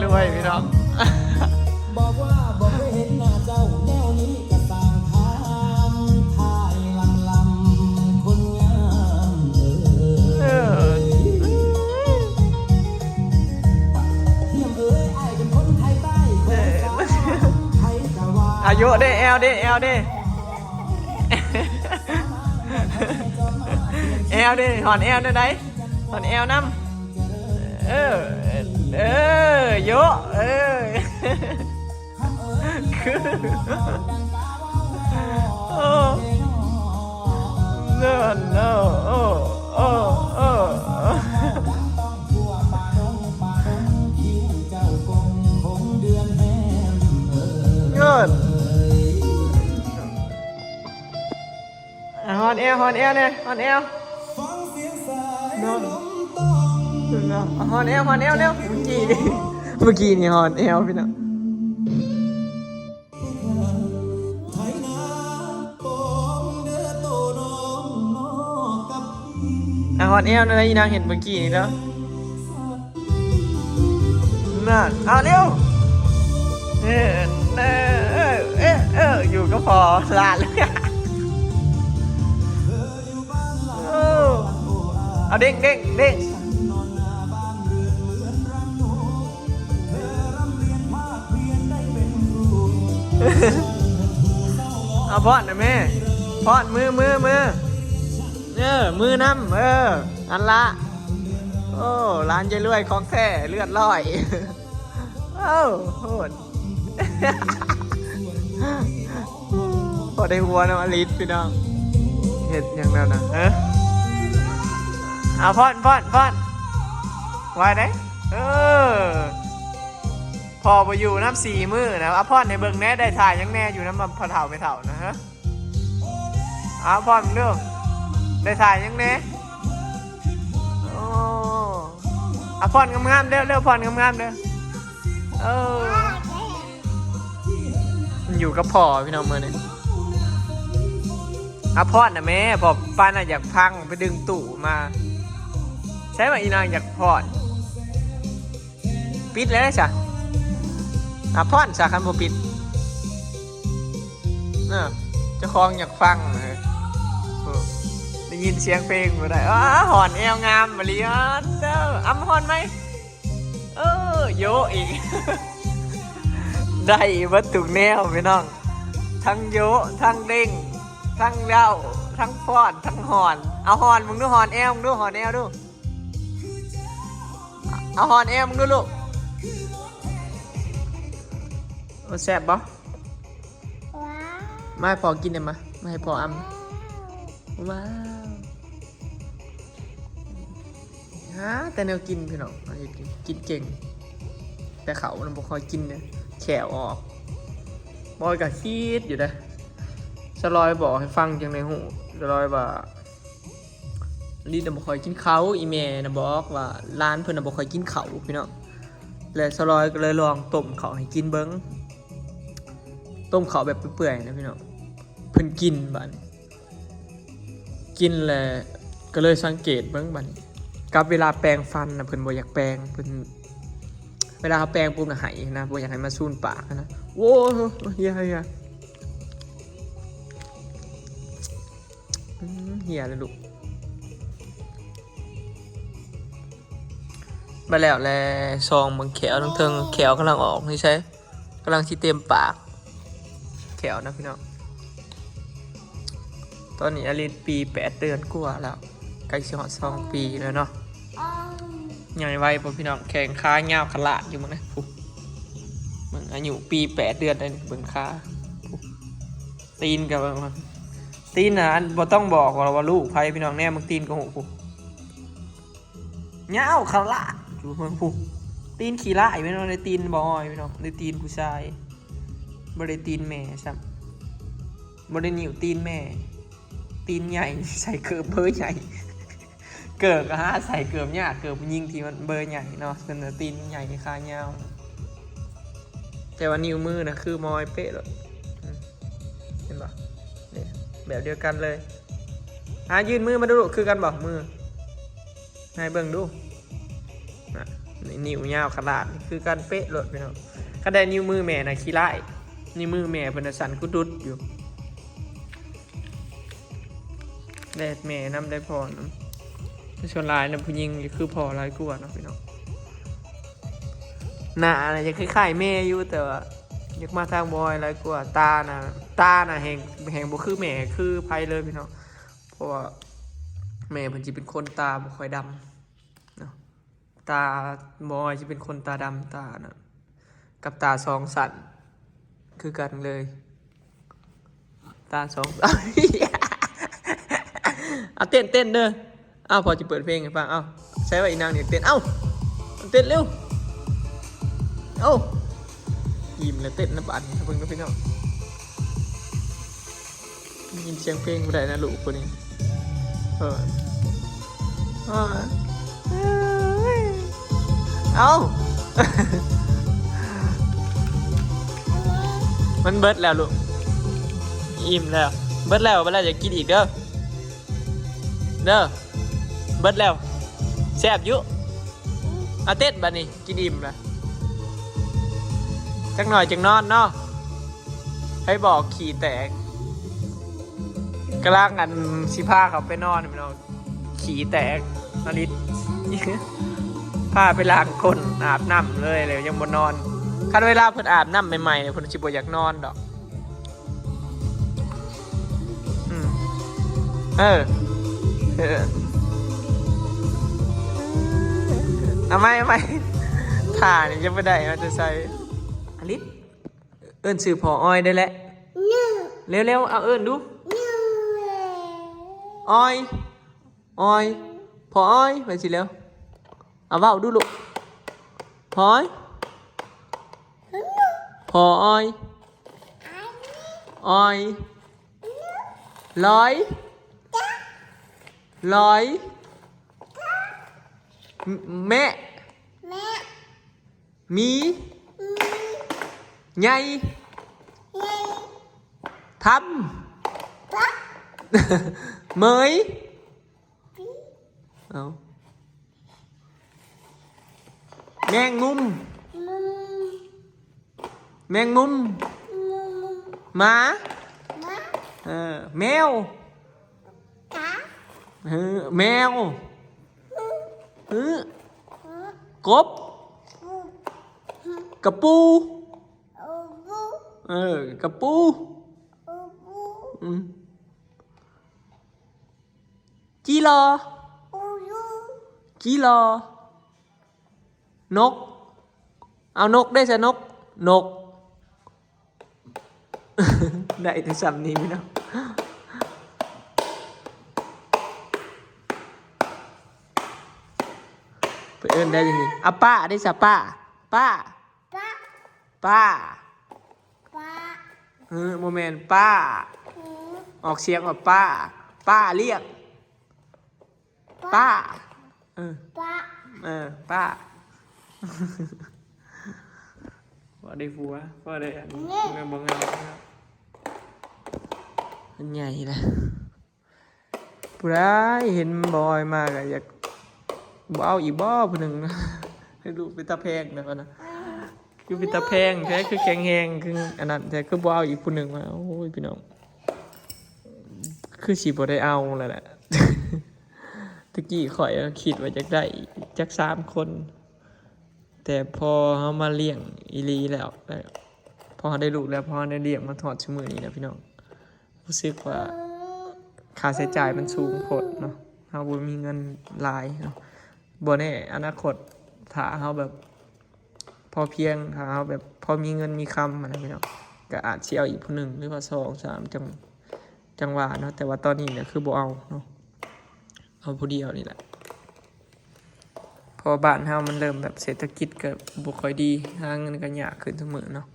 ລວຍພີ່ນ້ອງ ບອກວ່າບໍ່ເຄີຍເຫັນໜ້າເຈົ້າແນວນີ້ ກະສ້າງຖາມຖ່າຍລຳໆ ຄົນງາມເອີຍ ເອີ ຮຽມເອີຍ ອ້າຍເປັນຄົນໄທໃຕ້ ເອີ ໄທກະວ່າ ອາຍຸເດ້ ແອວເດ້ ແອວເດ້ ແອວເດ້ ຫອນແອວແນວໃດ? ຫອນແອວນຳ ເອີ ເອີ ໂຍະ ເອີ ຄື ໂອ້ ເນາະ ໂອ້ ໂອ້ ໂອ້ ເງິນ ອ່ະ ຫອນແອວ ຫອນແອວແດ່ ຫອນແອວ ເນາະ ຫອນແອວ ຫອນແອວແລ້ວ ເມື່ອກີ້ ເມື່ອກີ້ນີ້ຫອນແອວພີ່ນ້ອງ ອ່ະ ຫອນແອວນັ້ນ ອີນາງເຫັນເມື່ອກີ້ນີ້ເນາະ. ນັ້ນ ເອົາເລັວ ເອີ ເອີ ເອີ ເອີ ຢູ່ກັບພໍ່ຫຼານ ເອີ ເອົາເດ້ງ ເດ້ງ ເດ້ງ ເອົາຟ້ອນນະແມ່ ຟ້ອນ ມື ມື ມື ເອີ ມືນຳ ເອີ ອັນລະ ໂອ້ ຫຼານຍາຍລວຍຂອງແທ້ ເລືອດລອຍ ໂອ້ ໂຫດ ພໍໄດ້ຫົວນຳອະລິດພີ່ນ້ອງ ເຮັດຫຍັງແລ້ວນະ ເອີ ເອົາຟ້ອນ ຟ້ອນ ຟ້ອນ ວ່າໄດ ເອີ ພໍ່ບໍ່ຢູ່ນຳສີ່ມື້ນະ ອາພອນໃຫ້ເບິ່ງແດ່ ໄດ້ຖ່າຍຫຍັງແດ່ຢູ່ນຳພໍ່ເຖົ້າແມ່ເຖົ້ານະ ຮະ ອາພອນເບິ່ງດູ ໄດ້ຖ່າຍຫຍັງແດ່ ໂອ້ ອາພອນງາມໆເດີ ເດີ ອາພອນງາມໆເດີ ເອີ ຢູ່ກັບພໍ່ພີ່ນ້ອງມື້ນີ້ ອາພອນນະແມ່ ພໍ່ປານນະຢາກພັງ ໄປດຶງຕູ້ມາ ໃສວ່າອີນາງຢາກພອນ ປິດແລ້ວຊະ ອາພອນຊະ ຄັນບໍ່ປິດ ເອີ ເຈົ້າຂອງຢາກຟັງເລີຍ ໂອ້ ໄດ້ຍິນສຽງເພງບໍ່ໄດ້ ອາ ຫອນແອວງາມອີ່ຫຼີ ອາ ເຈົ້າ ອຳ ຫອນໃໝ່ ເອີ ໂຍະອີກ ໄດ້ເບິດທຸກແນວພີ່ນ້ອງ ທັງໂຍະ ທັງເດ້ງ ທັງເລົາ ທັງຟ້ອນ ທັງຫອນ ເອົາຫອນເບິ່ງດູ ຫອນແອວເບິ່ງດູ ຫອນແອວດູ. ເອົາຫອນແອວມຶງດູລູກ ໂອ້ ແຊບບໍ່? ວ້າວ ມາໃຫ້ພໍ່ກິນແດ່ມາ ມາໃຫ້ພໍ່ອຳ ວ້າວ ຫາແຕ່ແນວກິນພີ່ນ້ອງ ກິນເກັ່ງ ແຕ່ເຂົ້າມັນບໍ່ຄ່ອຍກິນເດ້ ແຂ້ວອອກ ບອຍກໍຄິດຢູ່ເດ້ ສະລອຍບອກໃຫ້ຟັງຈັ່ງໄດ້ຮູ້ ສະລອຍວ່າ ລິດນະບໍ່ຄ່ອຍກິນເຂົ້າ ອີ່ແມ່ນະບອກວ່າຫຼານເພິ່ນນະບໍ່ຄ່ອຍກິນເຂົ້າພີ່ນ້ອງ ແລະສະລອຍກໍເລີຍລອງຕົ້ມເຂົ້າໃຫ້ກິນເບິ່ງ ຕົ້ມເຂົ້າແບບເປື່ອຍໆນະພີ່ນ້ອງ ເພິ່ນກິນບາດນີ້ ກິນແລ້ວກໍເລີຍສັງເກດເບິ່ງບາດນີ້ ກັບເວລາແປງຟັນນະ ເພິ່ນບໍ່ຢາກແປງ ເພິ່ນ ເວລາເຮົາແປງປຸບນະໄຫ້ນະ ບໍ່ຢາກໃຫ້ມາຊູນປາກນະ ໂອ້ຍ ເຮຍ ເຮຍ ອືມ ເຮຍແລ້ວລູກ ມາແລ້ວແລະ ສ່ອງເບິ່ງແຂ້ວທາງເທິງ ແຂ້ວກຳລັງອອກ ນີ້ໃສ ກຳລັງຊິເຕັມປາກ ແຂ້ວນະພີ່ນ້ອງ ຕອນນີ້ອາລິດປີແປດເດືອນກວ່າແລ້ວ ໃກ້ຊິຮອດສອງປີແລ້ວເນາະ ໃຫຍ່ໄວບໍ່ພີ່ນ້ອງ ແຂ້ງຂາຍາວຂະຫຼາດຢູ່ເບິ່ງນະ ຜູ້ ເບິ່ງອາຍຸປີແປດເດືອນໄດ້ ເບິ່ງຂາ ຜູ້ ຕີນກໍ ຕີນນະ ອັນ ບໍ່ຕ້ອງບອກວ່າ ວ່າລູກໃຜພີ່ນ້ອງ ແນມເບິ່ງຕີນກໍຮູ້ ຜູ້ ຍາວຂະຫຼາດຢູ່ເບິ່ງ ຜູ້ ຕີນຂີ້ລ້າຍພີ່ນ້ອງ ໄດ້ຕີນບອຍພີ່ນ້ອງ ໄດ້ຕີນຜູ້ຊາຍ ບໍ່ໄດ້ຕີນແມ່ຊ້ຳ ບໍ່ໄດ້ນິ້ວຕີນແມ່ ຕີນໃຫຍ່ ໃສ່ເກີບເບີໃຫຍ່ ເກີບກໍຫາໃສ່ເກີບຍາກ ເກີບຜູ້ຍິງທີ່ມັນເບີໃຫຍ່ເນາະ ເພິ່ນນະຕີນໃຫຍ່ຂາຍາວ ແຕ່ວ່ານິ້ວມືນະຄືມອຍເປະໂລດ ອືມ ເຫັນບໍ່ ນີ້ ແບບດຽວກັນເລີຍ ອ່າ ຍື່ນມືມາດູລູກ ຄືກັນບໍ່ມື ໃຫ້ເບິ່ງດູ ອ່າ ນີ້ວຍາວຂະໜາດນີ້ຄືກັນເປະໂລດພີ່ນ້ອງ. ຄັນໄດ້ນິ້ວມືແມ່ນະຂີ້ຮ້າຍ, ນິ້ວມືແມ່ເພິ່ນນະສັ່ນກຸດຸດຢູ່. ແດ່ແມ່ນຳ ໄດ້ພໍ່ນຳ, ແຕ່ສ່ວນຫຼາຍນະຜູ້ຍິງຈະຄືພໍ່ຫຼາຍກວ່າເນາະພີ່ນ້ອງ. ໜ້ານະຈະຄ້າຍໆແມ່ຢູ່ ແຕ່ວ່າຢາກມາທາງບອຍຫຼາຍກວ່າ. ຕານະ ຕານະແຮ່ງ ແຮ່ງບໍ່ຄືແມ່ຄືໃຜເລີຍພີ່ນ້ອງ, ເພາະວ່າແມ່ເພິ່ນຊິເປັນຄົນຕາບໍ່ຄ່ອຍດຳເນາະ. ຕາບອຍຊິເປັນຄົນຕາດຳ ຕານັ້ນ ກັບຕາສອງຊັ້ນຄືກັນເລີຍ. ຕາສອງ ເອົາເຕັ້ນ ເຕັ້ນເດີ. ເອົາ ພໍ່ຈະເປີດເພງໃຫ້ຟັງ. ເອົາ ໃສ່ໄວ້ອີນາງນີ້ເຕັ້ນ. ເອົາ ເຕັ້ນເລັວ. ເອົາ ອີ່ມແລ້ວເຕັ້ນນະບາດນີ້ ເບິ່ງເດີພີ່ນ້ອງ. ໄດ້ຍິນສຽງເພງບໍ່ໄດ້ນະລູກຜູ້ນີ້. ເອີ ເອົ້າ ມັນເບິດແລ້ວລູກ, ອີ່ມແລ້ວ. ເບິດແລ້ວ ເບິດແລ້ວ ຢ່າກິນອີກເດີ ເດີ. ເບິດແລ້ວ ແຊບຢູ່. ອາ ເຕັ້ນບາດນີ້ ກິນອີ່ມລະ ຈັກໜ້ອຍຈຶ່ງນອນເນາະ. ໃຜບອກຂີ້ແຕກ ກຳລັງອັນຊິພາເຂົາໄປນອນພີ່ນ້ອງ, ຂີ້ແຕກອາລິດ ພາໄປລ້າງກົ້ນອາບນ້ຳເລີຍ ແລ້ວຍັງບໍ່ນອນ. ຄັນເວລາເພິ່ນອາບນ້ຳໃໝ່ໆ ເພິ່ນຊິບໍ່ຢາກນອນດອກ. ອືມ ເອີ ເອີ ເອົາໃໝ່ ເອົາໃໝ່. ທ່ານີ້ຈະໄປໄດ້ມາແຕ່ໃສ? ອາລິດ ເອີ້ນຊື່ພໍ່ອອຍໄດ້ແຫຼະ. ເລັວໆ ເອົາເອີ້ນດູ. ອອຍ ອອຍ ພໍ່ອອຍ ໄປຊິເລັວ. ເອົາເວົ້າດູລູກ. ພໍ່ອອຍ ພໍ່ອອຍ ອອຍ ລອຍ ລອຍ ແມະ ມີ ໃຫຍ່ ທຳ ເໝີຍ. ເອົາ ແມງມຸມ ແມງມຸມ ໝາ ເອີ ແມວ ເອີ ແມວ ຮຶ ກົບ ກະປູ ເອີ ກະປູ ອືມ ຈີລໍ ຈີລໍ ນົກ ເອົາ ນົກເດ້ຊະ ນົກ ນົກ. ໄດ້ແຕ່ຊ່ຳນີ້ພີ່ນ້ອງ. ໄປເອີ້ນໄດ້ຈັ່ງນີ້. ອາ ປ້າເດ້ຊະ ປ້າ ປ້າ ປ້າ ປ້າ ປ້າ ເອີ ບໍ່ແມ່ນ ປ້າ ອືມ ອອກສຽງວ່າ ປ້າ ປ້າລ້ຽງ ປ້າ ປ້າ ເອີ ປ້າ ເອີ ປ້າ ພໍໄດ້ຜົວ ພໍໄດ້ອັນ ເງິນບໍ່ເຫງົາ ມັນໃຫຍ່ລະ. ຜູ້ໃດເຫັນບໍ່ອອຍມາກໍຢາກ ບໍ່ເອົາອີກບໍ່ຜູ້ໜຶ່ງ? ໃຫ້ລູກເປັນຕາແພງແນວນັ້ນນະ. ຄືເປັນຕາແພງແທ້ ຄືແຂງແຮງ ຄືອັນນັ້ນແທ້ ຄືບໍ່ເອົາອີກຜູ້ໜຶ່ງວະ? ໂອ້ຍ ພີ່ນ້ອງ ຄືຊິບໍ່ໄດ້ເອົາແລ້ວແຫຼະ. ຕະກີ້ຂ້ອຍຄິດວ່າຢາກໄດ້ຈັກສາມຄົນ ແຕ່ພໍເຮົາມາລ້ຽງອີ່ຫຼີແລ້ວ ພໍເຮົາໄດ້ລູກແລ້ວ ພໍເຮົາໄດ້ລ້ຽງມາຮອດຊຸມື້ນີ້ນະ ພີ່ນ້ອງ ຮູ້ສຶກວ່າຄ່າໃຊ້ຈ່າຍມັນສູງໂພດເນາະ, ເຮົາບໍ່ມີເງິນຫຼາຍເນາະ. ບໍ່ແນ່ອະນາຄົດ ຖ້າເຮົາແບບພໍພຽງ ຖ້າເຮົາແບບພໍມີເງິນມີຄຳຫັ້ນນະພີ່ນ້ອງ ກໍອາດຊິເອົາອີກຜູ້ໜຶ່ງ ຫຼືວ່າສອງສາມ ຈັ່ງ ຈັ່ງວ່າເນາະ. ແຕ່ວ່າຕອນນີ້ນະຄືບໍ່ເອົາເນາະ ເອົາຜູ້ດຽວນີ້ແຫຼະ. ເພາະວ່າບ້ານເຮົາມັນເລີ່ມແບບເສດຖະກິດກໍບໍ່ຄ່ອຍດີ ຫາເງິນກໍຍາກຂຶ້ນທຸກມື້ເນາະ.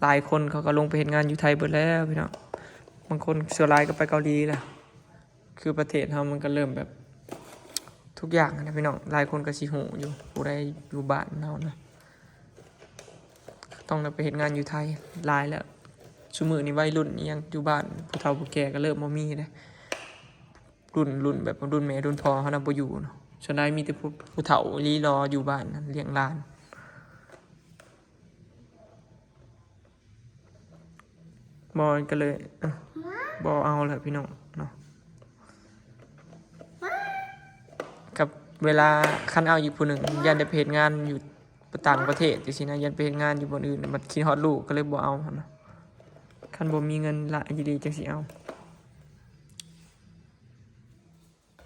ຫຼາຍຄົນເຂົາກໍລົງໄປເຮັດງານຢູ່ໄທເບິດແລ້ວພີ່ນ້ອງ. ບາງຄົນສ່ວນຫຼາຍກໍໄປເກົາຫຼີແລ້ວ. ຄືປະເທດເຮົາມັນກໍເລີ່ມແບບທຸກຢ່າງນະພີ່ນ້ອງ. ຫຼາຍຄົນກໍຊິຮູ້ຢູ່ ຜູ້ໃດຢູ່ບ້ານເຮົານະ ຕ້ອງໄດ້ໄປເຮັດງານຢູ່ໄທຫຼາຍແລ້ວ. ຊຸມື້ນີ້ໄວລຸ້ນອີ່ຫຍັງຢູ່ບ້ານ ຜູ້ເຖົ້າຜູ້ແກ່ກໍເລີ່ມບໍ່ມີເດ້. ລຸ້ນ ລຸ້ນແບບລຸ້ນແມ່ລຸ້ນພໍ່ເຮົານະບໍ່ຢູ່ເນາະ. ສ່ວນຫຼາຍມີແຕ່ຜູ້ ຜູ້ເຖົ້າອີ່ຫຼີລໍຢູ່ບ້ານນັ້ນລ້ຽງຫຼານ. ບອຍກໍເລີຍ ເອີ ບໍ່ເອົາແລ້ວພີ່ນ້ອງເນາະ. ກັບເວລາຄັນເອົາອີກຜູ້ໜຶ່ງ ຢ້ານໄດ້ໄປເຮັດງານຢູ່ຕ່າງປະເທດຈັ່ງຊີ້ນະ, ຢ້ານໄປເຮັດງານຢູ່ບ່ອນອື່ນ ບັດຄິດຮອດລູກ ກໍເລີຍບໍ່ເອົາຫັ້ນນະ. ຄັນບໍ່ມີເງິນຫຼາຍອີ່ຫຼີຈັ່ງຊິເອົາ.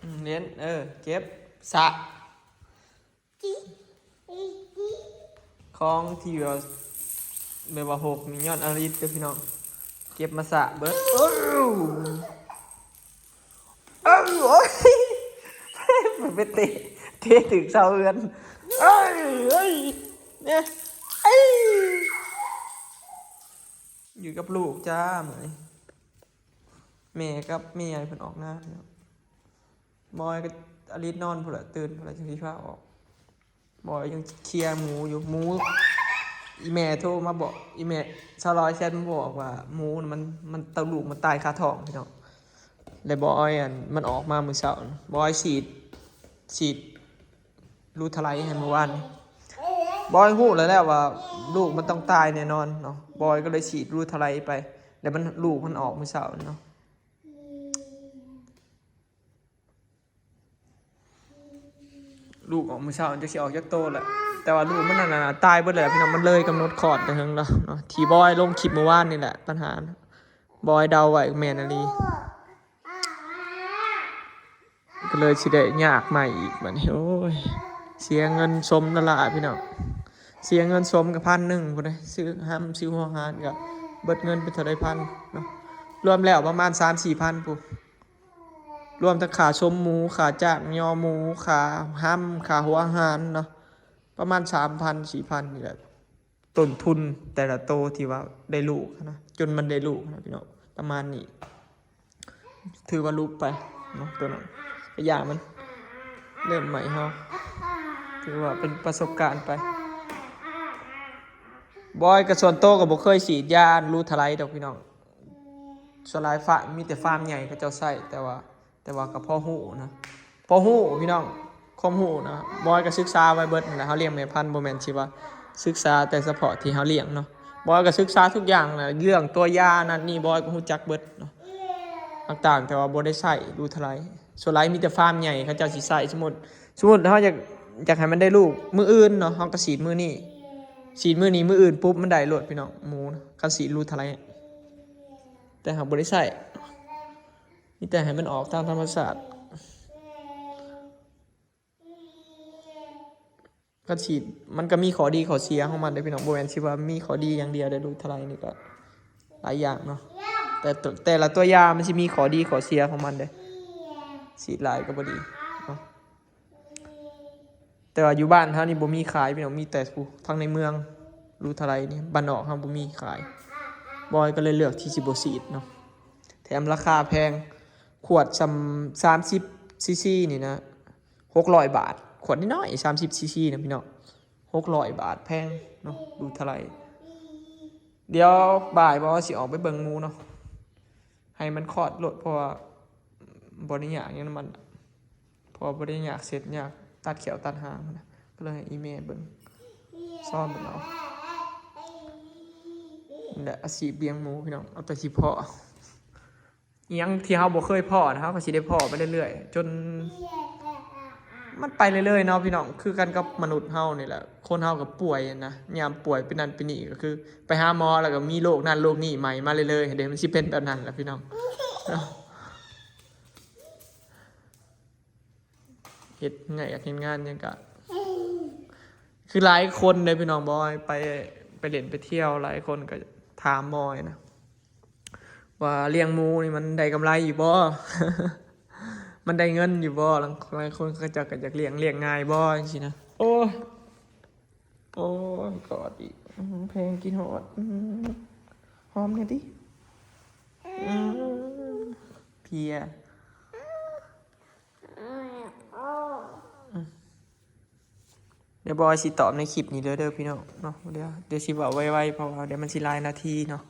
ອືມ ເຫຼັ້ນ ເອີ ເກັບ ສະ ຂອງທີ່ວ່າ ແບບວ່າຫົກນີ້ຍ້ອນອາລິດເດີພີ່ນ້ອງ, ເກັບມາສະເບິດ. ເອີ ເອີ ໂອ້ຍ ໄປເຕະ ເຕະຖືກເສົາເຮືອນ. ເອີ ເອີ ເນຍ ເອີ ຢູ່ກັບລູກຈ້າມື້ນີ້. ແມ່ກັບແມ່ໃຫຍ່ເພິ່ນອອກນາເນາະ. ບອຍກໍອາລິດນອນພຸ້ນລະ, ຕື່ນພຸ້ນລະ ຈັ່ງຊິພາອອກ. ບອຍຍັງເຄຍໝູຢູ່, ໝູ ອີແມ່ໂທມາບອກ, ອີແມ່ສາວລອຍແຊັດມາບອກວ່າໝູມັນ ມັນ ຕະ ລູກມັນຕາຍຄາທ້ອງພີ່ນ້ອງ. ແລ້ວບອຍ ອັນ ມັນອອກມາມື້ເຊົ້າ, ບອຍສີດ ສີດ ລູທະໄລໃຫ້ມື້ວານນີ້. ບອຍຮູ້ແລ້ວແຫຼະວ່າລູກມັນຕ້ອງຕາຍແນ່ນອນເນາະ, ບອຍກໍເລີຍສີດລູທະໄລໄປ, ແລ້ວມັນ ລູກມັນອອກມື້ເຊົ້ານີ້ເນາະ. ລູກອອກມື້ເຊົ້າ ຈັກຊິອອກຈັກໂຕແຫຼະ, ແຕ່ວ່າລູກມັນນັ້ນນະ ຕາຍເບິດແລ້ວພີ່ນ້ອງ, ມັນເລີຍກຳນົດຄອດໄປເຖິງແລ້ວເນາະ. ທີ່ບອຍລົງຄລິບມື້ວານນີ້ແຫຼະ ບັນຫາ ບອຍເດົາໄວ້ແມ່ນອີ່ຫຼີ. ກໍເລີຍຊິໄດ້ຍາກໃໝ່ອີກບັດນີ້. ໂອ້ຍ ເສຍເງິນສົມລະລະພີ່ນ້ອງ, ເສຍເງິນສົມກໍພັນໜຶ່ງພຸ້ນເດ້, ຊື້ຮຳຊື້ຫົວອາຫານກໍເບິດເງິນໄປເທົ່າໃດພັນເນາະ, ລວມແລ້ວປະມານສາມສີ່ພັນພຸ້ນ, ລວມທັງຄ່າສົມໝູ ຄ່າຈ້າງຍໍໝູ ຄ່າຮຳ ຄ່າຫົວອາຫານເນາະ, ປະມານສາມພັນສີ່ພັນນີ້ແຫຼະ. ຕົ້ນທຶນແຕ່ລະໂຕທີ່ວ່າໄດ້ລູກນະ, ຈົນມັນໄດ້ລູກນະພີ່ນ້ອງ, ປະມານນີ້ ຖືວ່າຫຼຸບໄປເນາະ. ໂຕນັ້ນກໍຢ່າມັນ, ເລີ່ມໃໝ່ເຮົາ ຖືວ່າເປັນປະສົບການໄປ. ບອຍກໍສ່ວນໂຕກໍບໍ່ເຄີຍສີດຢາລູທະໄລດອກພີ່ນ້ອງ, ສ່ວນຫຼາຍຟາມ ມີແຕ່ຟາມໃຫຍ່ເຂົາເຈົ້າໃຊ້, ແຕ່ວ່າ ແຕ່ວ່າກໍພໍຮູ້ນະ, ພໍຮູ້ພີ່ນ້ອງ, ຄວາມຮູ້ນະ. ບອຍກໍສຶກສາໄວ້ເບິດຫັ້ນແຫຼະ, ເຮົາລ້ຽງແມ່ພັນ ບໍ່ແມ່ນຊິວ່າສຶກສາແຕ່ສະເພາະທີ່ເຮົາລ້ຽງເນາະ, ບອຍກໍສຶກສາທຸກຢ່າງນະ, ເລື່ອງຕົວຢານັ້ນນີ້ ບອຍກໍຮູ້ຈັກເບິດເນາະ, ຕ່າງໆ ແຕ່ວ່າບໍ່ໄດ້ໃຊ້ລູທະໄລ. ສ່ວນຫຼາຍມີແຕ່ຟາມໃຫຍ່ເຂົາເຈົ້າຊິໃຊ້. ສົມມຸດ ສົມມຸດເຮົາຢາກ ຢາກໃຫ້ມັນໄດ້ລູກມື້ອື່ນເນາະ, ເຮົາກໍສີດມື້ນີ້ ສີດມື້ນີ້ ມື້ອື່ນປຸບມັນໄດ້ໂລດພີ່ນ້ອງ ໝູນະ, ຄັນສີດລູທະໄລ. ແຕ່ເຮົາບໍ່ໄດ້ໃຊ້ ມີແຕ່ໃຫ້ມັນອອກຕາມທຳມະຊາດ. ຄັນສີດ ມັນກໍມີຂໍ້ດີຂໍ້ເສຍຂອງມັນເດ້ພີ່ນ້ອງ, ບໍ່ແມ່ນຊິວ່າມີຂໍ້ດີຢ່າງດຽວເດ້. ລູທະໄລນີ້ກໍຫຼາຍຢ່າງເນາະ, ແຕ່ ແຕ່ລະຕົວຢາມັນຊິມີຂໍ້ດີຂໍ້ເສຍຂອງມັນເດ້, ສີດຫຼາຍກໍບໍ່ດີເນາະ. ແຕ່ວ່າຢູ່ບ້ານເຮົານີ້ບໍ່ມີຂາຍພີ່ນ້ອງ, ມີແຕ່ຜູ້ທາງໃນເມືອງ ລູທະໄລນີ້, ບ້ານນອກເຮົາບໍ່ມີຂາຍ. ບອຍກໍເລີຍເລືອກທີ່ຊິບໍ່ສີດເນາະ, ແຖມລາຄາແພງ, ຂວດສ່ຳສາມສິບຊີຊີນີ້ນະ ຫົກຮ້ອຍບາດ, ຂວດນ້ອຍໆ ສາມສິບຊີຊີນະພີ່ນ້ອງ, ຫົກຮ້ອຍບາດ, ແພງເນາະ ລູທະໄລ. ດຽວບ່າຍບອຍຊິອອກໄປເບິ່ງໝູເນາະ, ໃຫ້ມັນຄອດໂລດ ເພາະວ່າບໍ່ໄດ້ຍາກຫຍັງນຳມັນ. ເພາະວ່າບໍ່ໄດ້ຍາກເຊັດ ຍາກຕັດແຂ້ວຕັດຫາງນະ, ກໍເລີຍໃຫ້ອີ່ແມ່ເບິ່ງ ຊ້ອມເບິ່ງເອົາ. ນີ້ແຫຼະອາຊີບລ້ຽງໝູພີ່ນ້ອງ, ເອົາແຕ່ທີ່ພໍ້. ອີ່ຫຍັງທີ່ເຮົາບໍ່ເຄີຍພໍ້ນະ ເຮົາກໍຊິໄດ້ພໍ້ໄປເລື້ອຍໆ ຈົນມັນໄປເລື້ອຍໆເນາະພີ່ນ້ອງ. ຄືກັນກັບມະນຸດເຮົານີ້ແຫຼະ, ຄົນເຮົາກໍປ່ວຍນະ, ຍາມປ່ວຍເປັນນັ້ນເປັນນີ້ ກໍຄືໄປຫາໝໍ ແລ້ວກໍມີໂລກນັ້ນໂລກນີ້ໃໝ່ມາເລື້ອຍໆເດ້. ມັນຊິເປັນແບບນັ້ນແຫຼະພີ່ນ້ອງເນາະ. ເຮັດວຽກເຮັດງານຫຍັງກະ ຄືຫຼາຍຄົນເດ້ພີ່ນ້ອງ ບອຍໄປ ໄປຫຼິ້ນໄປທ່ຽວ ຫຼາຍຄົນກໍຖາມບອຍນະ ວ່າລ້ຽງໝູນີ້ມັນໄດ້ກຳໄລຢູ່ບໍ່? ມັນໄດ້ເງິນຢູ່ບໍ່? ຫຼາຍຄົນເຂົາເຈົ້າກໍຢາກລ້ຽງ ລ້ຽງງ່າຍບໍ່? ຈັ່ງຊີ້ນະ. ໂອ້ຍ ໂອ້ຍ ກອດອີກ ອືມ ແພງ ຄິດຮອດ ອືມ ຫອມແດ່ຕິ ອືມ ເພຍ ອືມ ດຽວບອຍຊິຕອບໃນຄລິບນີ້ເດີ ເດີພີ່ນ້ອງເນາະ. ດຽວ ດຽວຊິເວົ້າໄວໆ ເພາະວ່າດຽວມັນຊິຫຼາຍນາທີເນາະ.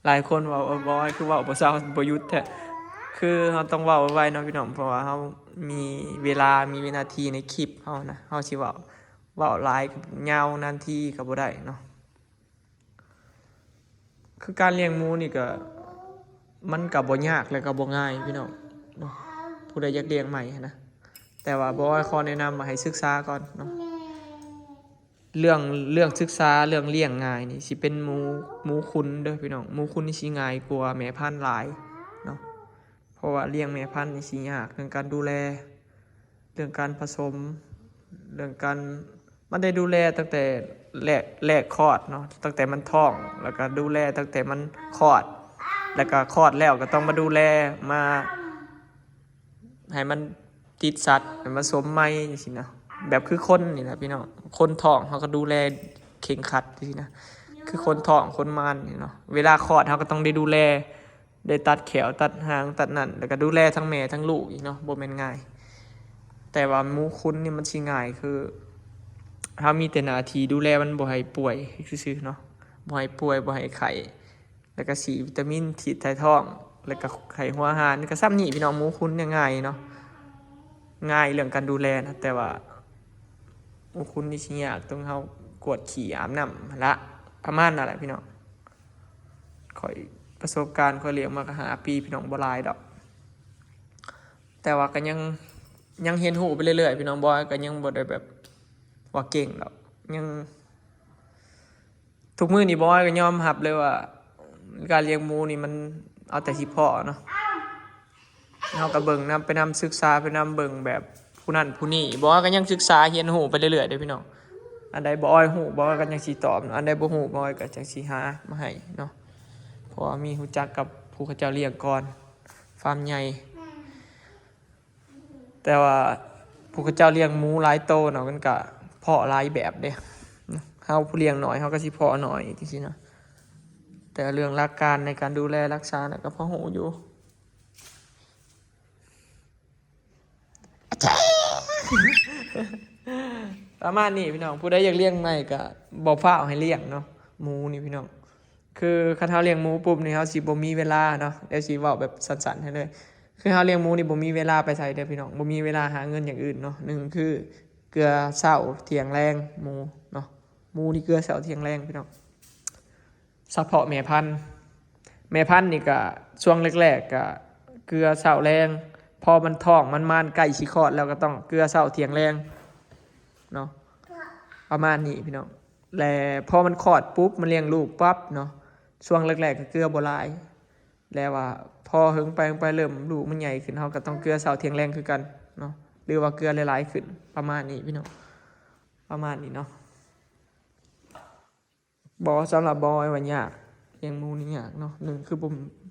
ຫຼາຍຄົນເວົ້າ ເອີ ບອຍຄືເວົ້າບໍ່ເຊົາບໍ່ຢຸດແທ້. ຄືເຮົາຕ້ອງເວົ້າໄວໆເນາະພີ່ນ້ອງ ເພາະວ່າເຮົາມີເວລາ ມີວິນາທີໃນຄລິບເຮົານະ ເຮົາຊິເວົ້າ ເວົ້າຫຼາຍກໍຍາວນານທີກໍບໍ່ໄດ້ເນາະ. ຄືການລ້ຽງໝູນີ້ກໍ ມັນກໍບໍ່ຍາກ ແລະກໍບໍ່ງ່າຍພີ່ນ້ອງເນາະ ຜູ້ໃດຢາກລ້ຽງໃໝ່ຫັ້ນນະ. ແຕ່ວ່າບໍ່ອ້ອຍຂໍແນະນຳວ່າໃຫ້ສຶກສາກ່ອນເນາະ. ເລື່ອງ ເລື່ອງສຶກສາ ເລື່ອງລ້ຽງງ່າຍນີ້ ຊິເປັນໝູ ໝູຂຸນເດີພີ່ນ້ອງ. ໝູຂຸນນີ້ຊິງ່າຍກວ່າແມ່ພັນຫຼາຍເນາະ ເພາະວ່າລ້ຽງແມ່ພັນນີ້ຊິຍາກເລື່ອງການດູແລ ເລື່ອງການຜະສົມ ເລື່ອງການ ມັນໄດ້ດູແລຕັ້ງແຕ່ແລກ ແລກຄອດເນາະ ຕັ້ງແຕ່ມັນທ້ອງ ແລ້ວກໍດູແລຕັ້ງແຕ່ມັນຄອດ ແລ້ວກໍຄອດແລ້ວກໍຕ້ອງມາດູແລ ມາໃຫ້ມັນຕິດສັດ ໃຫ້ມັນສົມໃໝ່ຈັ່ງຊີ້ນະ. ແບບຄືຄົນນີ້ລະພີ່ນ້ອງ ຄົນທ້ອງເຮົາກໍດູແລເຄັ່ງຄັດຈັ່ງຊີ້ນະ ຄືຄົນທ້ອງຄົນມານນີ້ເນາະ. ເວລາຄອດເຮົາກໍຕ້ອງໄດ້ດູແລ ໄດ້ຕັດແຂ້ວຕັດຫາງຕັດນັ້ນ ແລ້ວກໍດູແລທັງແມ່ທັງລູກອີກເນາະ ບໍ່ແມ່ນງ່າຍ. ແຕ່ວ່າໝູຂຸນນີ້ມັນຊິງ່າຍ ຄືເຮົາມີແຕ່ໜ້າທີ່ດູແລມັນບໍ່ໃຫ້ປ່ວຍຊື່ໆເນາະ ບໍ່ໃຫ້ປ່ວຍ ບໍ່ໃຫ້ໄຂ້ ແລ້ວກໍສີວິຕາມິນ ສີຖ່າຍທ້ອງ ແລ້ວກໍໄຂ້ຫົວອາຫານ ກໍສ່ຳນີ້ພີ່ນ້ອງ. ໝູຂຸນນີ້ງ່າຍເນາະ ງ່າຍເລື່ອງການດູແລນະ ແຕ່ວ່າໝູຂຸນນີ້ຊິຍາກຕົງເຮົາກວດຂີ້ອາບນ້ຳຫັ້ນລະ ປະມານນັ້ນແຫຼະພີ່ນ້ອງ. ຂ້ອຍປະສົບການ ຂ້ອຍລ້ຽງມາກໍຫ້າປີພີ່ນ້ອງ ບໍ່ຫຼາຍດອກ ແຕ່ວ່າກໍຍັງ ຍັງຮຽນຮູ້ໄປເລື້ອຍໆພີ່ນ້ອງ. ບໍ່ ກໍຍັງບໍ່ໄດ້ແບບວ່າເກັ່ງດອກ ຍັງ ທຸກມື້ນີ້ບໍ່ອ້ອຍກໍຍອມຮັບເລີຍວ່າ ການລ້ຽງໝູນີ້ມັນເອົາແຕ່ສະເພາະເນາະ ເຮົາກໍເບິ່ງນຳ ໄປນຳ ສຶກສາໄປນຳ ເບິ່ງແບບຜູ້ນັ້ນຜູ້ນີ້. ບໍ່ອ້ອຍກໍຍັງສຶກສາຮຽນຮູ້ໄປເລື້ອຍໆເດີພີ່ນ້ອງ. ອັນໃດບໍ່ອ້ອຍຮູ້ ບໍ່ອ້ອຍກໍຍັງຊິຕອບເນາະ ອັນໃດບໍ່ຮູ້ ບໍ່ອ້ອຍກໍຈັ່ງຊິຫາມາໃຫ້ເນາະ ເພາະວ່າມີຮູ້ຈັກກັບຜູ້ເຂົາເຈົ້າລ້ຽງກ່ອນ ຟາມໃຫຍ່. ແຕ່ວ່າຜູ້ເຂົາເຈົ້າລ້ຽງໝູຫຼາຍໂຕເນາະ ມັນກະເພາະຫຼາຍແບບເດ້. ເຮົາຜູ້ລ້ຽງໜ້ອຍ ເຮົາກໍຊິເພາະໜ້ອຍຈັ່ງຊີ້ນະ ແຕ່ເລື່ອງຫຼັກການໃນການດູແລຮັກສານະ ກໍພໍຮູ້ຢູ່ ປະມານນີ້ພີ່ນ້ອງ. ຜູ້ໃດຢາກລ້ຽງໃໝ່ກໍບໍ່ຟ້າວໃຫ້ລ້ຽງເນາະ ໝູນີ້ພີ່ນ້ອງ. ຄືຄັນເຮົາລ້ຽງໝູປຸບນີ້ ເຮົາຊິບໍ່ມີເວລາເນາະ ດຽວຊິເວົ້າແບບສັ້ນໆໃຫ້ເລີຍ. ຄືເຮົາລ້ຽງໝູນີ້ບໍ່ມີເວລາໄປໃສເດີພີ່ນ້ອງ ບໍ່ມີເວລາຫາເງິນຢ່າງອື່ນເນາະ. ໜຶ່ງຄືເກືອເຊົ້າທ່ຽງແລງໝູເນາະ ໝູນີ້ເກືອເຊົ້າທ່ຽງແລງພີ່ນ້ອງ ສະເພາະແມ່ພັນ. ແມ່ພັນນີ້ກະຊ່ວງແລກໆກະເກືອເຊົ້າແລງ ພໍມັນທ້ອງມັນມານໃກ້ຊິຄອດແລ້ວກໍຕ້ອງເກືອເຊົ້າທ່ຽງແລງເນາະ ປະມານນີ້ພີ່ນ້ອງ. ແລະພໍມັນຄອດປຸບ ມັນລ້ຽງລູກປັບເນາະ ຊ່ວງແລກໆກໍເກືອບໍ່ຫຼາຍ ແລະວ່າພໍເຫິງໄປເຫິງໄປ ເລີ່ມລູກມັນໃຫຍ່ຂຶ້ນ ເຮົາກໍຕ້ອງເກືອເຊົ້າທ່ຽງແລງຄືກັນເນາະ ຫຼືວ່າເກືອຫຼາຍໆຂຶ້ນ ປະມານນີ້ພີ່ນ້ອງ ປະມານນີ້ເນາະ. ບໍ່ ສຳລັບບໍ່ອ້ອຍວ່າຍາກ ລ້ຽງໝູນີ້ຍາກເນາະ. ໜຶ່ງຄືບໍ່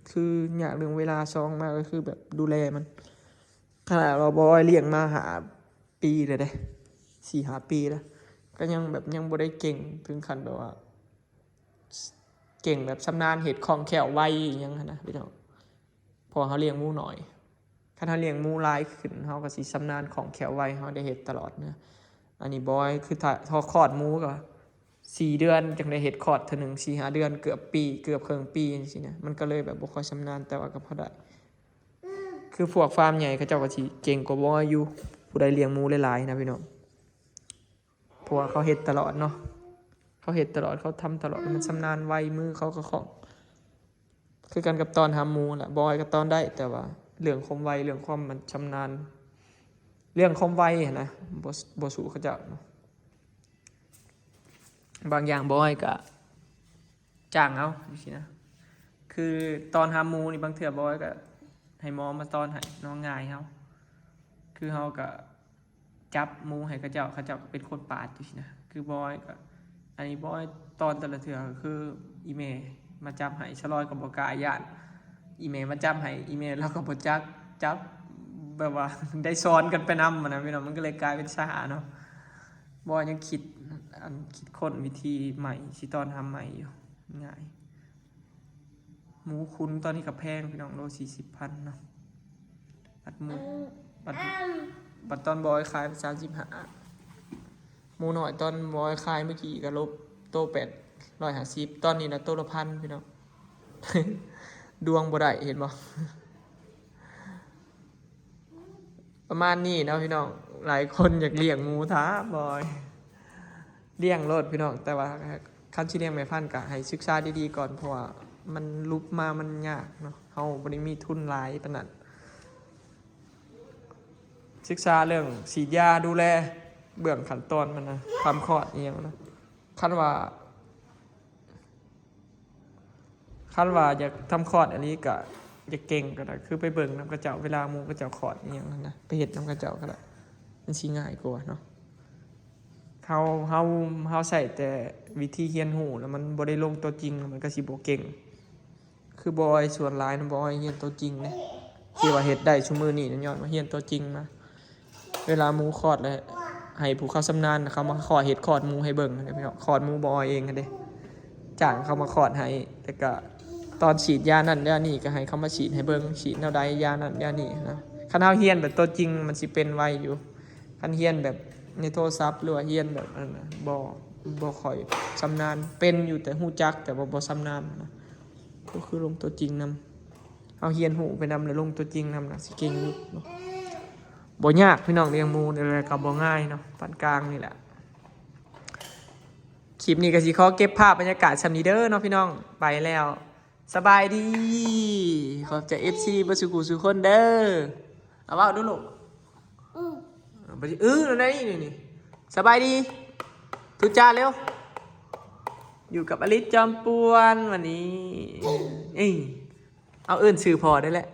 ຄືຍາກເລື່ອງເວລາ ສອງມາກໍຄືແບບດູແລມັນ ຂະໜາດວ່າບໍ່ອ້ອຍລ້ຽງມາຫ້າປີແລ້ວເດ້ ສີ່ຫ້າປີແລ້ວ ກໍຍັງແບບຍັງບໍ່ໄດ້ເກັ່ງເຖິງຂັ້ນແບບວ່າ ເກັ່ງແບບຊຳນານ ເຮັດຄ່ອງແຄ້ວໄວອີ່ຫຍັງຫັ້ນນະພີ່ນ້ອງ ເພາະເຮົາລ້ຽງໝູໜ້ອຍ. ຄັນເຮົາລ້ຽງໝູຫຼາຍຂຶ້ນ ເຮົາກໍຊິຊຳນານຄ່ອງແຄ້ວໄວ ເຮົາໄດ້ເຮັດຕະຫຼອດເນາະ. ອັນນີ້ບໍ່ ຄືຖ້າ ຖ້າຄອດໝູກໍສີ່ເດືອນຈຶ່ງໄດ້ເຮັດຄອດເທື່ອໜຶ່ງ ສີ່ຫ້າເດືອນ ເກືອບປີ ເກືອບເຄິ່ງປີຈັ່ງຊີ້ນະ ມັນກໍເລີຍແບບບໍ່ຄ່ອຍຊຳນານ ແຕ່ວ່າກໍພໍໄດ້. ຄືພວກຟາມໃຫຍ່ເຂົາເຈົ້າກໍຊິເກັ່ງກວ່າບໍ່ອ້ອຍຢູ່ ຜູ້ໃດລ້ຽງໝູຫຼາຍໆນະພີ່ນ້ອງ ເພາະວ່າເຂົາເຮັດຕະຫຼອດເນາະ ເຂົາເຮັດຕະຫຼອດ ເຂົາທຳຕະຫຼອດ ມັນຊຳນານໄວ ມືເຂົາກໍຄ່ອງ. ຄືກັນກັບຕອນຫາໝູແຫຼະ ບໍ່ອ້ອຍກໍຕອນໄດ້ ແຕ່ວ່າເລື່ອງຄວາມໄວ ເລື່ອງຄວາມມັນຊຳນານ ເລື່ອງຄວາມໄວຫັ້ນນະ ບໍ່ ບໍ່ສູ້ເຂົາເຈົ້າເນາະ. ບາງຢ່າງບໍ່ອ້ອຍກໍຈ້າງເອົາຈັ່ງຊີ້ນະ. ຄືຕອນຫາໝູນີ້ ບາງເທື່ອບໍ່ອ້ອຍກໍໃຫ້ໝໍມາຕອນໃຫ້ເນາະ ງ່າຍເຮົາ ຄືເຮົາກໍ ຈັບໝູໃຫ້ເຂົາເຈົ້າ ເຂົາເຈົ້າກໍເປັນຄົນປາດຈັ່ງຊີ້ນະ. ຄືບໍ່ອ້ອຍກໍ ອັນນີ້ບໍ່ອ້ອຍຕອນແຕ່ລະເທື່ອ ກໍຄືອີ່ແມ່ມາຈັບໃຫ້ ສະລອຍກໍບໍ່ກ້າຢ້ານ ອີ່ແມ່ມາຈັບໃຫ້ ອີ່ແມ່ລາວກໍບໍ່ຈັກ ຈັບແບບວ່າໄດ້ສອນກັນໄປນຳຫັ້ນນະພີ່ນ້ອງ ມັນກໍເລີຍກາຍເປັນສະຫາເນາະ. ບໍ່ອ້ອຍຍັງຄິດ ອັນ ຄິດຄົ້ນວິທີໃໝ່ ຊິຕ້ອນຮັບໃໝ່ຢູ່ ງ່າຍ. ໝູຂຸນຕອນນີ້ກໍແພງພີ່ນ້ອງ ໂລສີ່ສິບພັນເນາະ ບັດໝູ ບັດ ບັດຕອນບໍ່ອ້ອຍຂາຍສາມສິບຫ້າ ໝູນ້ອຍຕອນບໍ່ອ້ອຍຂາຍເມື່ອກີ້ກໍໂລ ໂຕແປດຮ້ອຍຫ້າສິບ ຕອນນີ້ນະໂຕລະພັນພີ່ນ້ອງ ດວງບໍ່ໄດ້ ເຫັນບໍ່? ປະມານນີ້ເນາະພີ່ນ້ອງ. ຫຼາຍຄົນຢາກລ້ຽງໝູ ຖາມບໍ່ ລ້ຽງໂລດພີ່ນ້ອງ, ແຕ່ວ່າຄັນຊິລ້ຽງແມ່ພັນກໍໃຫ້ສຶກສາດີໆກ່ອນ ເພາະວ່າມັນຫຼຸບມາມັນຍາກເນາະ, ເຮົາບໍ່ໄດ້ມີທຶນຫຼາຍປານນັ້ນ. ສຶກສາເລື່ອງສີດຢາ ດູແລເບື້ອງຂັ້ນຕອນມັນນະ, ທຳຄອດອີ່ຫຍັງນະ. ຄັນວ່າ ຄັນວ່າຢາກທຳຄອດອີ່ຫຼີ ກະຢາກເກັ່ງກໍໄດ້ ຄືໄປເບິ່ງນຳເຂົາເຈົ້າ ເວລາໝູເຂົາເຈົ້າຄອດອີ່ຫຍັງຫັ້ນນະ, ໄປເຮັດນຳເຂົາເຈົ້າກໍໄດ້, ມັນຊິງ່າຍກວ່າເນາະ. ເຮົາ ເຮົາ ເຮົາໃຊ້ແຕ່ວິທີຮຽນຮູ້ ແລ້ວມັນບໍ່ໄດ້ລົງຕົວຈິງ ມັນກໍຊິບໍ່ເກັ່ງ. ຄືບໍ່ອອຍ ສ່ວນຫຼາຍນະ ບໍ່ອອຍຮຽນຕົວຈິງເດ້, ທີ່ວ່າເຮັດໄດ້ຊຸມື້ນີ້ນະ ຍ້ອນວ່າຮຽນຕົວຈິງມາ. ເວລາໝູຄອດແລ້ວ ໃຫ້ຜູ້ເຂົາຊຳນານເຂົາມາຄອດ ເຮັດຄອດໝູໃຫ້ເບິ່ງເດ້ພີ່ນ້ອງ, ຄອດໝູບໍ່ອອຍເອງເດ້, ຈ້າງເຂົາມາຄອດໃຫ້. ແລ້ວກໍຕອນສີດຢານັ້ນຢານີ້ ກໍໃຫ້ເຂົາມາສີດໃຫ້ເບິ່ງ, ສີດແນວໃດ ຢານັ້ນຢານີ້ນະ. ຄັນເຮົາຮຽນແບບຕົວຈິງ ມັນຊິເປັນໄວຢູ່. ຄັນຮຽນແບບໃນໂທລະສັບ ຫຼືວ່າຮຽນແບບນັ້ນນະ ບໍ່ ບໍ່ຄ່ອຍຊຳນານ, ເປັນຢູ່ ແຕ່ຮູ້ຈັກ ແຕ່ວ່າບໍ່ຊຳນານນະ. ກໍຄືລົງຕົວຈິງນຳ, ເຮົາຮຽນຮູ້ໄປນຳ ແລ້ວລົງຕົວຈິງນຳນະ ຊິເກັ່ງຢູ່ເນາະ. ບໍ່ຍາກພີ່ນ້ອງ, ລ້ຽງໝູນີ້ແຫຼະກໍບໍ່ງ່າຍເນາະ, ປານກາງນີ້ແຫຼະ. ຄລິບນີ້ກໍຊິຂໍເກັບພາບບັນຍາກາດຊ່ຳນີ້ເດີເນາະພີ່ນ້ອງ, ໄປແລ້ວ ສະບາຍດີ. ຂອບໃຈເອັຟຊີເບິດສູ່ຜູ້ສູ່ຄົນເດີ. ເອົາເວົ້າດູລູກ. ອືມ ເອີ ນັ້ນນີ້ ນີ້ ສະບາຍດີ ທຸຈາເລັວ. ຢູ່ກັບອາລິດຈອມປ່ວນວັນນີ້. ເອີ ເອົາເອີ້ນຊື່ພໍ່ໄດ້ແຫຼະ.